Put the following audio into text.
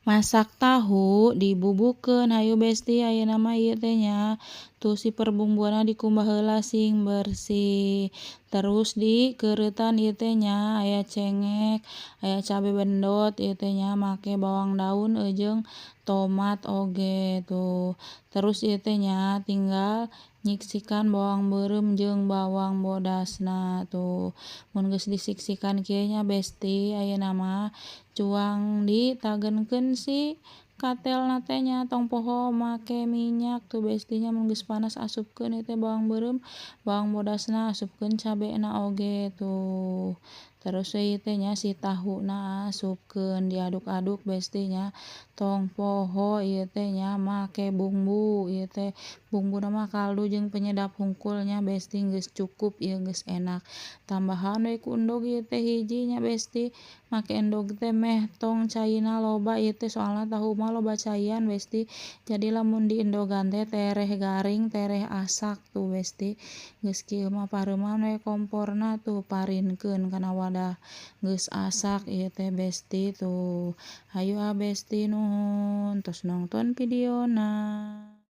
Masak tahu dibubukeun, hayu Besti, ayeuna mah ieu teh nya. Tuh, si perbumbuanna dikumbah heula sing bersih, terus dikeuretan ieu teh nya, aya cengek, aya cabe bendot ieu teh nya, make bawang daun jeung tomat oge tuh. Terus ieu teh nya tinggal nyiksikan bawang beureum jeung bawang bodasna tuh. Mun geus disiksikan kieu nya, Besti, ayeuna mah cuang ditagenkeun si katelna teh nya. Tong poho make minyak tuh, Besti nya. Mun geus panas, asupkeun ieu teh bawang beureum, bawang bodasna, asupkeun cabena oge tuh. Terus we ieu teh nya si tahuna asupkeun, diaduk-aduk, Besti nya. Tong poho ieu teh nya make bumbu ieu teh, bumbuna mah kaldu jeung penyedap hungkul nya, Besti, geus cukup ieu, geus enak. Tambahan we ku endog ieu teh hiji nya, Besti. Make endog teh meh tong caina loba ieu teh, soalna tahu mah loba caian, Besti, jadi lamun diendogan teh tereh garing, tereh asak tuh, Besti. Geus kieu mah pareuman we komporna tuh, parinkeun kana wadah, geus asak ieu teh, Besti, tuh. Hayu ah, Besti, nuhun tos nongton videona.